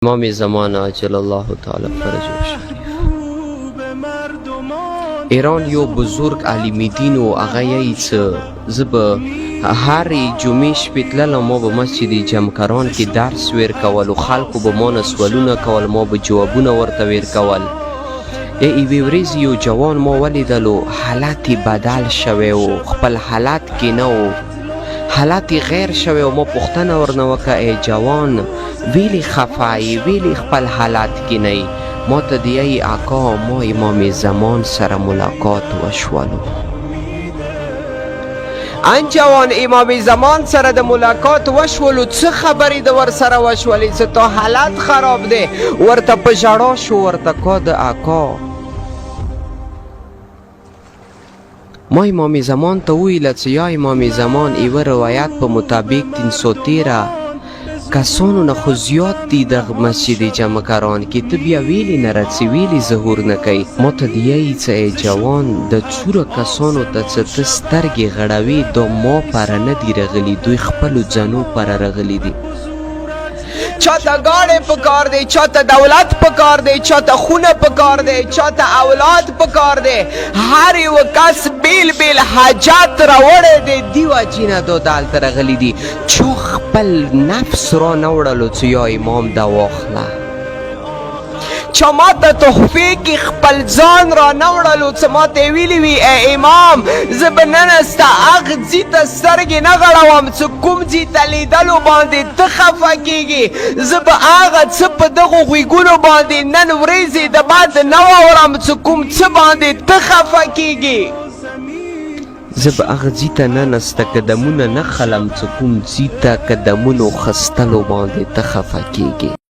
امام زمان عجل الله تعالی فرجه الشریف. ایران یو بزرګ عالم دین و، هغه یی څه زه به هرې جمعې شپې تللم، ما به مسجد جمکران کې درس ویر کول او خلکو به ما نه سوالونه کول، ما به جوابونه ورته ویر کول. یوې ورځې یو جوان ما ولیدلو، حالت یې بدل شوی و، خپل حالت کې نه و، حالت یې غیر شوی و. ما پوښتنه ورنه وکړه، ای جوان ویلې خفه یې، ویلې خپل حالت کې نه یې؟ ما ته دی ای اکا، ما امام زمان سره ملاقات وشولو. ان جوان امام زمان سره د ملاقات وشولو، څه خبرې د ورسره وشولې څه تا حالت خراب دی؟ ورته په ژړا شو، ورته کا د اکا ما امام زمان ته وویل چې یا امام زمان، یوه روایت په مطابق 313 کسانو نه خو زیات دي دغه مسجد جمکران کې، ته بیا ویلې نه راځې، ویلې ظهور نه کوي؟ ما ته دی یی څه ای جوان، د څوره کسانو ته څه ته سترګې غړوې دا ما پره نه دي رغلي، دوی خپلو ځنو پره رغلي دي. چاته ګاډی پکار دی، چاته دولت پکار دی، چاته خونه پکار دی، چاته اولاد پکار دی، هر یو کس بیل بیل حاجت راوړی دی. دی وجې نه دا دلته راغلي دي. چا خپل نفس را نه وړلو چې یا امام دا واخله، چا ما ته تحفې کې خپل ځان را نه وړلو څه ما ته یې ویلي وي ای امام زه به نن ستا هغه ځي ته سترګې نه غړوم څه کوم ځي ته لیدلو باندې ته خفه کېږي، زه به هغه څه په دغو غوږونو باندې نن ورځې د بعد نه واورم څه کوم څه باندې ته خفه کېږي، زه به هغه ځي ته ننسته قدمونه نه خلم څه کوم ځي ته قدمونو خستلو باندې ته خفه کېږي.